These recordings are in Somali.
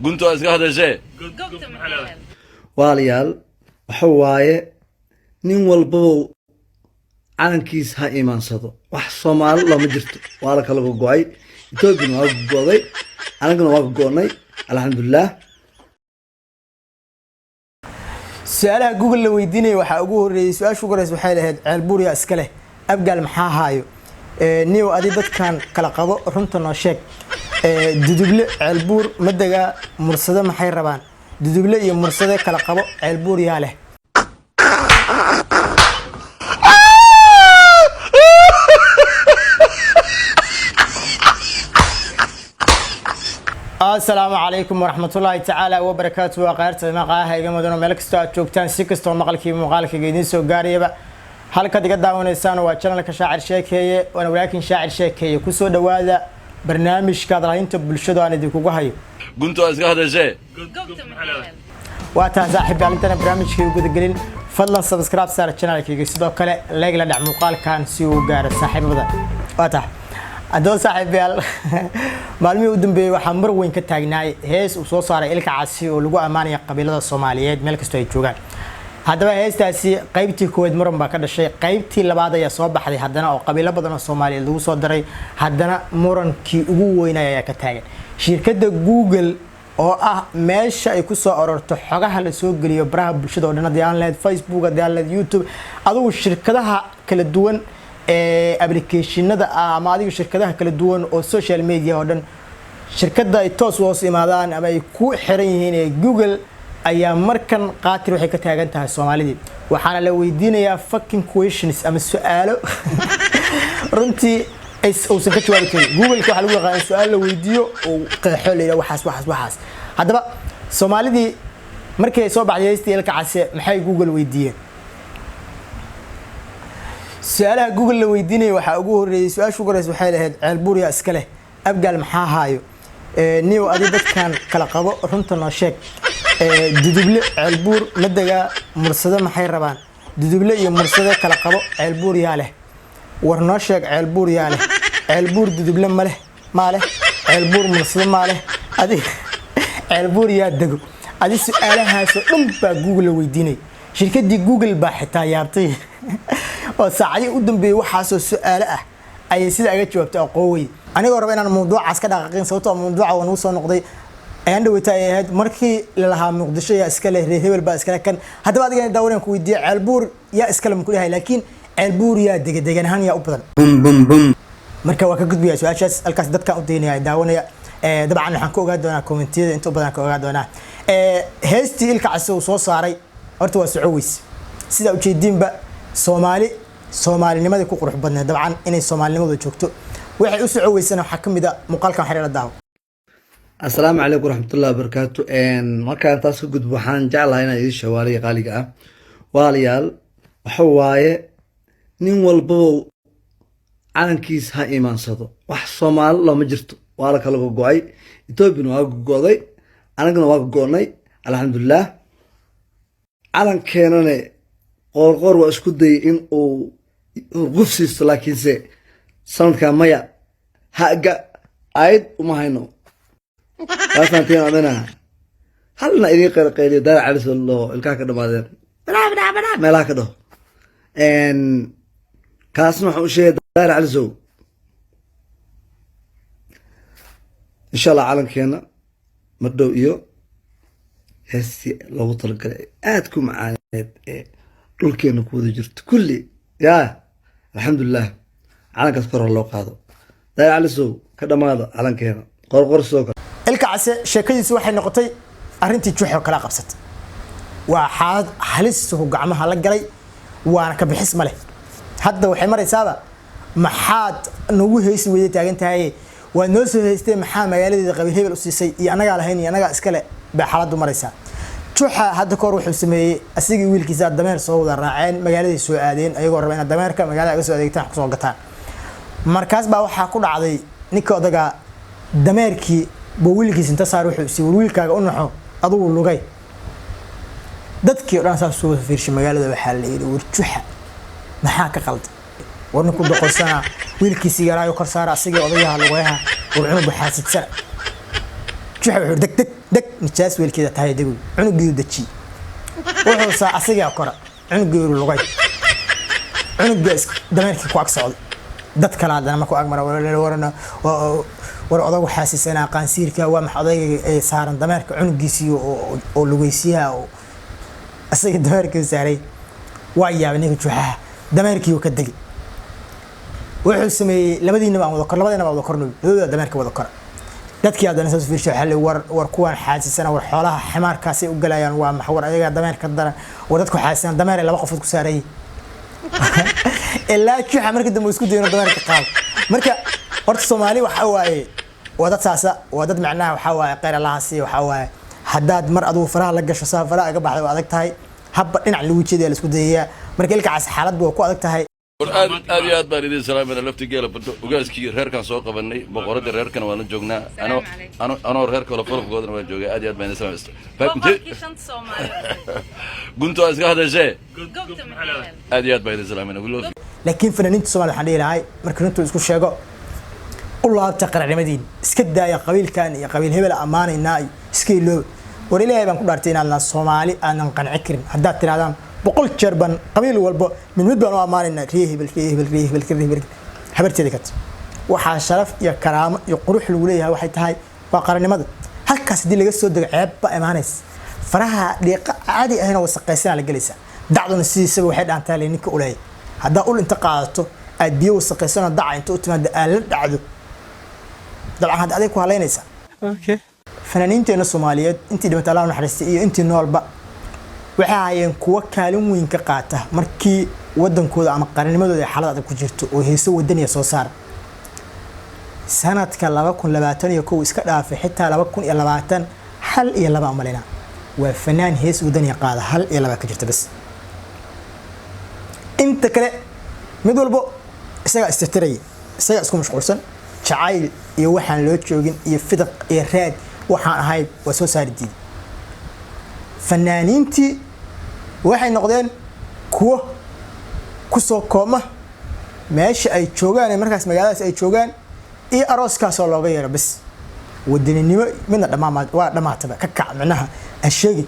Guntu waa iska hadashee. Walaalayaal, waxa waaye nin walbaba calankiis ha iimaansado. Wax Soomaali looma jirto, waa la kala gogo'ay. Etoobiyana waa gogo'day, anagana waa gogo'nay, alxamdulilah. Su-aalaha Google la weydiinaya waxaa ugu horreeyey, su-aasha ugu horreysa waxay lahayd: Ceelbuur yaa iska leh? Abgaal maxaa haayo? Niyow, adi dadkan kala qabo, runta noo sheeg. Duduble Ceelbuur ma degaa? Mursade maxay rabaan? Duduble iyo Mursade kala qabo. Ceelbuur yaa leh? Asalaamu calaykum waraxmatullaahi tacaala wabarakaatu. Waa qaarta maqaaha iga mudano, meel kastoo aad joogtaan, si kastoo maqalkii muuqaalkayga idiin soo gaarayaba, halkaad iga daawanaysaan waa channelka Shaacir Sheekeeye, waana walaakin Shaacir Sheekeeye. Kusoo dhawaada barnaamijka hadalhaynta bulshada aan idinkugu hayo. Guntu waa iska hadashee. Waa tahay saaxiib, intana barnaamijkii gudagelin, fadlan subscribe saar channelkayga, sidoo kale like la dhac muuqaalkan si uu gaaro saaxiibada. Waa tahay haddaba saaxiibayaal, maalmihii u dambeeyey waxaa mar weyn ka taagnaay hees uu soo saaray Ilka Casi oo lagu ammaanaya qabiilada Soomaaliyeed meel kastoo ay joogaan. Haddaba heestaasi qaybtii koowaad muran baa ka dhashay, qaybtii labaad ayaa soo baxday haddana oo qabiilo badan oo Soomaaliyeed lagu soo daray. Haddana murankii ugu weynay ayaa ka taagan shirkadda Google, oo ah meesha ay ku soo ororto xogaha la soo geliyo baraha bulshada oo dhan, haddii aan lahayd Facebook, haddii aan lahayd YouTube, adugu shirkadaha kala duwan ee applicationada ah ama adigu shirkadaha kala duwan oo social media oo dhan, shirkadda ay toos u hoos imaadaan ama ay ku xiran yihiin ee Google ayaa markan qaatir waxay ka taagan tahay Soomaalidii. Waxaana la weydiinayaa fucking questions ama su-aalo runtii uusan ka jawaabi karin. Google-ka waxaa lagu yaqaana su-aal la weydiiyo uu qeexo, la yidhaha waxaas, waxaas, waxaas. Haddaba Soomaalidii markii ay soo baxday heystii Ilka Case, maxay Google weydiiyeen? Su-aalaha Google la weydiinaya waxaa ugu horreeyey, su-aasha ugu horreysa waxay lahayd: Ceelbuur yaa iska leh? Abgaal maxaa haayo? Niyow, adi dadkan kala qabo, runta noo sheeg. Duduble Ceelbuur ma degaa? Mursade maxay rabaan? Duduble iyo Mursade kala qabo. Ceelbuur yaa leh? War noo sheeg, Ceelbuur yaa leh? Ceelbuur Duduble ma leh? Maa leh Ceelbuur? Mursade maa leh? Adi Ceelbuur yaa dego? Adi su-aalahaasoo dhan baa Google la weydiinay. Shirkaddii Google baa xitaa yaabtay oo saacadii u dambeeyey waxaasoo su-aalo ah ayay sida aga jawaabtay aqoowey. Anigoo raba inaan mawduucaas ka dhaqaaqin, sababtoo mawduuca waa nagu soo noqday, ayaan dhaweyta ay ahayd markii lalahaa Muqdisho yaa iska leh, reer hebel baa iskale kan. Haddaba adiga daawanaan ku weydiiye, Ceelbuur yaa iskale ma ku dhahay? Laakiin Ceelbuur yaa dega? Degan ahaan yaa u badan? Marka waa ka gudbaya su-aashaas, halkaas dadkaan u daynaya daawanaya. Dabcan waxaan ka ogaa doonaa commentiyada, inta u badan ka ogaa doonaa. Heestii Ilka Case uu soo saaray horta waa soco weys. Sidaa ujeediinba, Soomaali soomaalinimadii ku qurux badneed, dabcan inay soomaalinimadu joogto, waxay u soco weysana waxaa ka mid a muuqaalkan xiriir la daawo. Asalaamu calaykum waraxmatullahi wabarakaatu. Markaan taas ka gudbo, waxaan jeclahay inaan idiin sheego waaliga qaaliga ah. Walaalayaal, waxa waaye nin walbaba calankiis ha iimaansado. Wax Soomaali looma jirto, waa la kala gogo'ay. Etoobiyana waa gogo'day, anagana waa gogo'nay, alxamdulilah. Calankeenane Qoorqoor waa isku dayay in uu hurguf siisto, laakiinse sanadkaa maya, haga aayad uma hayno. Waa fahanteen adana. Halna idiin qaylqayliyo, Daar Caliso loo ilkaha ka dhamaadeen, banaa banaa banaa meelaha ka dhaho. Kaasna waxaan u sheegay Daar Calisow, insha Allah calankeena madhow iyo heestii loogu talagalay aad ku macaaneed ee dhulkeena ku wada jirto kulli. Yaa alxamdulilah, calankaas kor ha loo qaado. Daar Calisow ka dhamaada calankeena, Qorqor sidoo kale. Ilka Case sheekadiisu waxay noqotay arrintii juuxoo kala qabsatay. Waa xaalad halisuhu gacmaha la galay, waana ka bixis ma leh. Hadda waxay maraysaaba maxaad nagu heysi weyday taagan tahay, waad noo soo haystay, maxaa magaaladeeda qabiil hebel u siisay iyo annagaa lahayn iyo annagaa iskale bay xaaladdu maraysaa. Juxa hadda kahor wuxuu sameeyey, asigii wiilkiisa dameer soo wada raaceen, magaaladay soo aadeen ayagoo raba inaad dameerka magaalada aga soo adeegtaan, wax kusoo gataan. Markaas baa waxaa ku dhacday ninka odagaa dameerkii buu wiilkiisa inta saar, wuxuu si war wiilkaaga u naxo adugu lugay. Dadkii o dhan saas soo wada fiirshay magaalada. Waxaa la yidhi, war Juxa maxaa ka qaldan? War ninku doqonsana, wiilkiisii yaraayo kor saara, asigii odayaha lugayaha, war cunuga xaasidsana. Juxa wuxuu deg deg deg Nijaas weelkeeda tahay degoy. Cunugiiu dejiyey, wuxuu saa asigaa kora cunugiiru lugay, cunuga dameerkii ku ag socday. Dad kale haddana markuu ag mara warana war odagu xaasisanaa qaansiirka waa maxa odayga ee saaran dameerka cunugiisii oo lugaysiyaha oo isaga dameerkii saaray. Waa yaabay ninka juuxaha, dameerkii ka degay. Wuxuu sameeyey, labadiinaba aan wada kor, labadiinaba aan wada korno, labadooda dameerka wada kora. Dadkii haddana saas fiirshay, waxaa la war war kuwaan xaasisana, war xoolaha ximaarkaasay u galayaan, waa maxa? War ayagaa dameerka daran, war dadku xaasisan, dameer ay laba qofood ku saarayay. Ilaa juuxa markii dambe uu isku dayo inuu dameerka qaado. Marka horta Soomaali waxa waaye waa dad saasa, waa dad macnaha waxaa waaye kheyr Allaha siiya. Waxaa waaye haddaad mar adugu faraha la gasho, saa faraha ga baxda, waa adag tahay. Habba dhinac lagu jeedaya la isku dayayaa. Marka Ilka Cas xaaladdu waa ku adag tahay. War aad aad iyo aad baan idin salaamayna. Lafti geela badho, ogaaskii reerkaan soo qabanay, boqoradii reerkana waan la joognaa. Anoo calaykum. Anoo reerka hole qolofkoodana waan joogaa. Aad iyo aad baan idin salaamaysta. Boqolkii shanta Soomaali. Gunto iska hadashee. Gobta maxay leedahay? Aad iyo aad baan idin salaamayna. We love you. Laakiin fanaaniinta Soomaaliya waxaan dhihi lahay, markii runtuu isku sheego, u laabta qarannimadiin, iska daaya qabiilkan iyo qabiil hebel ammaanaynaa iyo iska ilooba. War Ilaahay baan ku dhaartay inaadna Soomaali aadan qanci karin haddaad tirahdaan 100 jeer baan qabiil walba mid mid baan u ammaanaynaa, ree hebel, ree hebel, ree hebel, ree hebel, habarteeda kat. Waxaa sharaf iyo karaamo iyo qurux lagu leeyahay waxay tahay waa qarannimada. Halkaas haddii laga soo dego, ceeb baa imaanaysa, faraha dhiiqa caadi ahayna wasaqaysanaa la gelaysaa. Dacduna sidiisaba waxay dhaantaa le ninka uleeya. Haddaa ul inta qaadato aad biyo wasaqaysanoo daca inta u timaado aad la dhacdo, dabcan hadda aday ku halaynaysaa. Fanaaniinteena Soomaaliyeed intii dhimatay Allah u naxariistay iyo intii noolba waxay ahaayeen kuwo kaalin weyn ka qaata markii wadankooda ama qarannimadooda ay xaalad adag ku jirto oo heeso wadaniya soo saara. Sanadka 2021 iska dhaafay, xitaa 2020 hal iyo laba umalina waa fanaan hees wadaniya qaada, hal iyo laba ka jirta bas. Inta kale mid walbo isagaa istirtiraya, isagaa isku mashquulsan, jacayl iyo waxaan loo joogin iyo fidaq iyo raad waxaan ahayn waa soo saari diiday. Fanaaniintii waxay noqdeen kuwo kusoo kooma meesha ay joogaan ee markaas magaaladaas ay joogaan iyo arooskaasoo looga yeero bas. Wadaninimo midna dhammaama waa dhammaataba ka kac micnaha ha sheegin.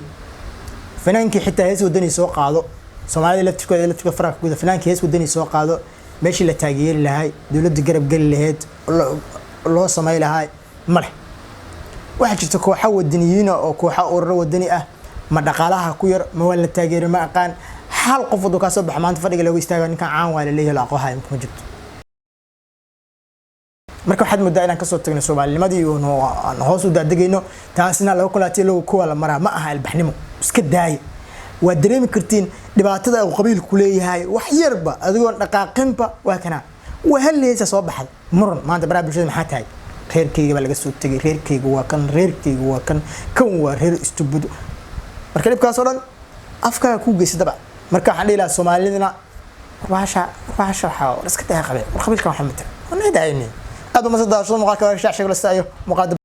Fanaankii xitaa hees wadani soo qaado, Soomaalida laftirkooda faraha guda, fanaankii hees wadani soo qaado, meeshii la taageeri lahay, dowladda garab geli lahayd, loo samay lahay ma leh. Waxaa jirta kooxo wadaniyiina oo kooxo ururo wadani ah, ma dhaqaalaha ku yar, ma waa la taageeri, ma aqaan. Hal qof waduu kaa soo baxa maanta fadhiga looga istaago, ninkan caan waa laleeyahay, la aqoohayo ma jirto. Marka waxaad moodaa inaan kasoo tagno soomaalinimadii oo aan hoos u daadegayno. Taasna 2021 la maraa, ma aha albaxnimo, iska daaya. Waad dareemi kartiin dhibaatada uu qabiilku leeyahay. Wax yarba adigoon dhaqaaqinba waa kanaa, waa hal heesa soo baxda, muran maanta baraha bulshada. Maxaa tahay? Reerkayga baa laga soo tegay, reerkayga waa kan, reerkayga waa kan, kan waa reer istubud. Marka dhibkaas oo dhan afkaaga kuu geysa dabcan. Marka waxaan dhihi lahaa Soomaalidana, warbaasha warbaasha waxaa war iska daya qabee, war qabiilkan waxaa matala war naga daayni. Aad uma soo daawashada muuqaalka, waa shac sheego la saayo muuqaal.